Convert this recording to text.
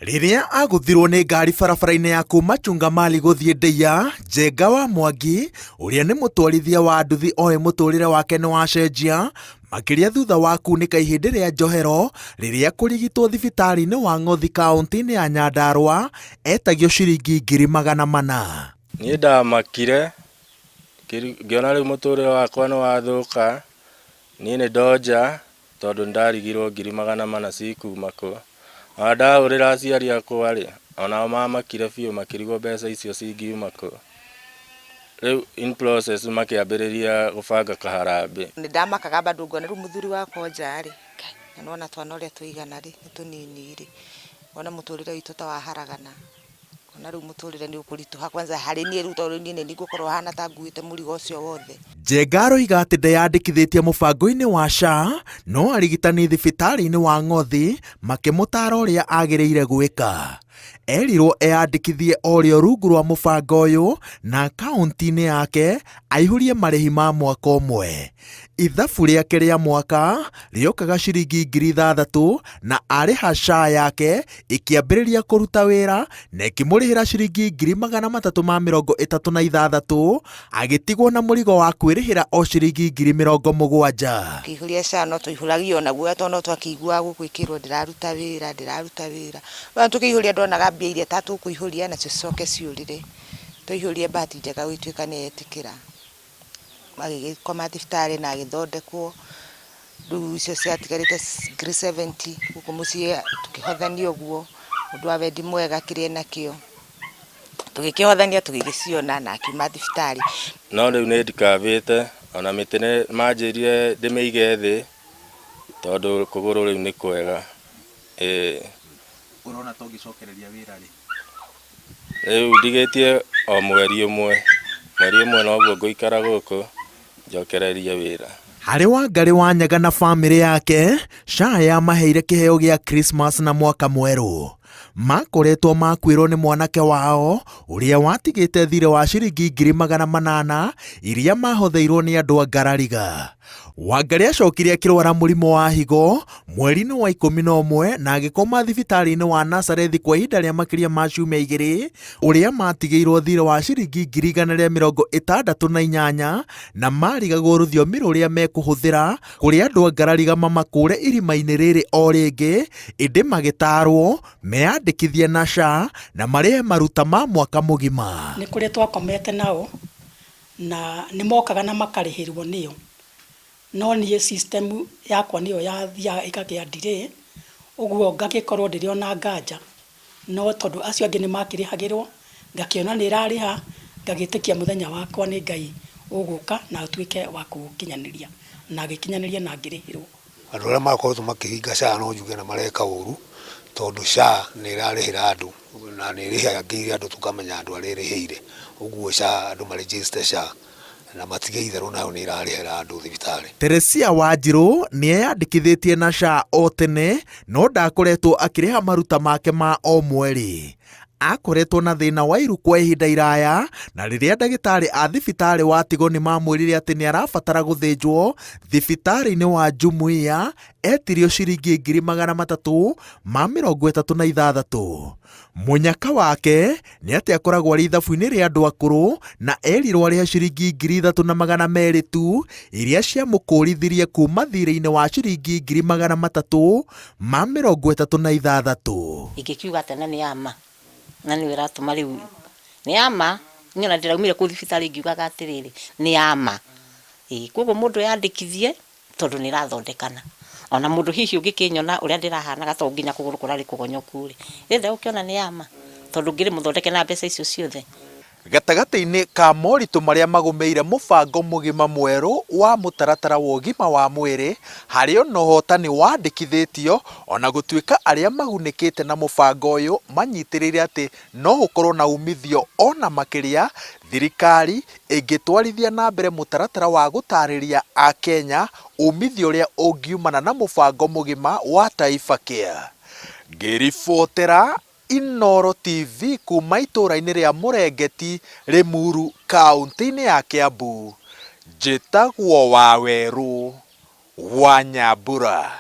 Rĩrĩa agũthirwo nĩ ngari barabara-inĩ ya kuma Chungamali gũthiĩ Ndeia, Njenga wa Mwangi, ũrĩa nĩ mũtwarithia wa nduthi oĩ mũtũrĩre wake nĩ wacenjia, makĩria thutha wa kunĩka ihĩndĩ rĩa njohero rĩrĩa kũrigitwo thibitarĩ-inĩ wa Ng'othi kaũntĩ-inĩ ya Nyandarua etagio ciringi 400,000. Niĩ ndamakire, ngĩona rĩu mũtũrĩre wakwa nĩ wathũka, niĩ nĩ ndonja, tondũ nĩndarigirwo 400,000 cikuma kũ. Ona ndahũrĩra aciari akwa rĩ, onao mamakire biũ makĩrigwo mbeca icio cingiuma kũ. Rĩu in process makĩambĩrĩria gũbanga kaharambĩ. Nĩndamakaga bado ngona rĩu mũthuri wakwa nja rĩ, Ngai, na nĩwona twana ũrĩa tũigana rĩ, nĩ tũnini rĩ, ngona mũtũrĩre witũ ta waharagana. Ngona rĩu mũtũrĩre nĩ ũkũritũha kwanza harĩ niĩ rĩu tondũ niĩ nĩ niĩ ngũkorwo hana ta nguĩte mũrigo ũcio wothe. Njenga aroiga atĩ ndeyandĩkithĩtie mũbango-inĩ wa SHA no arigitani thibitarĩ-inĩ wa Ng'othi makĩmũtaara ũrĩa agĩrĩire gwĩka. Erirwo eyandĩkithie o rĩo rungu rwa mũbango ũyũ na akaunti-inĩ yake aihũrie marĩhi ma mwaka ũmwe. Ithabu rĩake rĩa mwaka rĩokaga ciringi 6,000 na arĩha SHA yake ĩkĩambĩrĩria kũruta wĩra na ĩkĩmũrĩhĩra ciringi 336,000 agĩtigwo na mũrigo wa kwĩrĩhĩra o ciringi 70,000. Ngĩihũria SHA no twaihũragia ona guoya tondũ no twakĩiguaga gũkũ ĩkĩrwo ndĩraruta wĩra, ndĩraruta wĩra. Rĩu tũkĩihũria ndonaga mbia iria ta tũkũihũria nacio cicoke ciũrĩre. Twaihũria bahati njega gũgĩtuĩka nĩ yetĩkĩra. Agĩgĩkoma thibitarĩ na agĩthondekwo, rĩu icio ciatigarĩte 70,000 gũkũ mũciĩ tũkĩhothania ũguo, mũndũ wa wendi mwega kĩrĩa enakĩo, tũgĩkĩhothania tũgĩgĩciona na akiuma thibitarĩ. No rĩu nĩ ndikabĩte, ona mĩtĩ nĩ manjĩrire ndĩmĩige thĩ, tondũ kũgũrũ rĩu nĩ kwega, ĩĩ. Ũrona ta ũngĩcokereria wĩra rĩ? Rĩu ndigĩtie o mweri ũmwe, mweri ũmwe noguo ngũikara gũkũ njokererie wĩra. Harĩ Wangarĩ wa Nyaga na famĩlĩ yake, SHA yamaheire kĩheo gĩa Christmas na mwaka mwerũ. Makoretwo makuĩrwo nĩ mwanake wao ũrĩa watigĩte thirĩ wa ciringi 800,000 iria mahotheirwo nĩ andũ a Ngarariga. Wangarĩ acokire akĩrwara mũrimũ wa higo mweri-inĩ wa 11 na agĩkoma thibitarĩ-inĩ wa Nazarethi kwa ihinda rĩa makĩria ma ciumia igĩrĩ, ũrĩa matigĩirwo thirĩ wa ciringi 168,000 na marigagwo rũthiomi rũrĩa mekũhũthĩra kũrĩ andũ a Ngarariga mamakũre irima-inĩ rĩrĩ o rĩngĩ, ĩndĩ magĩtarwo meyandĩkithie na SHA na marĩhe maruta ma mwaka mũgima. Nĩ kũrĩ twakomete nao na nĩ mokaga na makarĩhĩrwo nĩo, no niĩ system yakwa nĩyo yathiaga ĩkagĩa delay, ũguo ngagĩkorwo ndĩrĩ ona nganja, no tondũ acio angĩ nĩ makĩrĩhagĩrwo, ngakĩona nĩ ĩrarĩha, ngagĩtĩkia mũthenya wakwa nĩ Ngai ũgũka na ũtuĩke wa kũũkinyanĩria, na agĩkinyanĩria na ngĩrĩhĩrwo. Andũ arĩa makoretwo makĩhinga SHA no njuge nĩ mareka ũru, tondũ SHA nĩ ĩrarĩhĩra andũ na nĩ ĩrĩhangĩire andũ tũkamenya andũ arĩa ĩrĩhĩire. Ũguo SHA andũ ma register SHA na matige itherũ nayo nĩ ĩrarĩhĩra andũ thibitarĩ. Teresia Wanjirũ nĩ eyandĩkithĩtie na SHA o tene no ndakoretwo akĩrĩha maruta make ma o mweri. Akoretwo na thĩna wa iru kwa ihinda iraya na rĩrĩa ndagĩtarĩ a thibitarĩ wa Tigoni mamwĩrire atĩ nĩ arabatara gũthĩnjwo thibitarĩ-inĩ wa Jumuiya etirio ciringi 336,000. Mũnyaka wake nĩ atĩ akoragwo arĩ ithabu-inĩ rĩa andũ akũrũ na erirwo arĩhe ciringi 3,200 tu iria ciamũkũrithirie kuma thirĩ-inĩ wa ciringi 336,000. Ingĩkiuga atĩa na nĩ ya ma, na nĩyo ĩratũma rĩu, nĩ ya ma, niĩ ona ndĩraumire kũu thibitarĩ ngiugaga atĩrĩrĩ, nĩ ya ma. Ĩĩ, koguo mũndũ eyandĩkithie tondũ nĩ ĩrathondekana. Ona mũndũ hihi ũngĩkĩnyona ũrĩa ndĩrahanaga tondũ nginya kũgũrũ kũrarĩ kũgonyoku rĩ, ĩ ndegũkĩona nĩ ya ma, tondũ ngĩrĩ mũthondeke na mbeca icio ciothe. Gatagatĩ-inĩ ka moritũ marĩa magũmĩire mũbango mũgima mwerũ wa mũtaratara wa ũgima wa mwĩrĩ, harĩ o na ũhotani wandĩkithĩtio, o na gũtuĩka arĩa magunĩkĩte na mũbango ũyũ manyitĩrĩire atĩ no ũkorũo na umithio o na makĩria thirikari ĩngĩtwarithia na mbere mũtaratara wa gũtaarĩria Akenya umithio ũrĩa ũngiumana na mũbango mũgima wa Taifa Care. Ngĩribotera Inooro TV kuma itũũra-inĩ rĩa Mũrengeti, Limuru, kauntĩ-inĩ ya Kiambu, njĩtagwo Wawerũ wa Nyambura.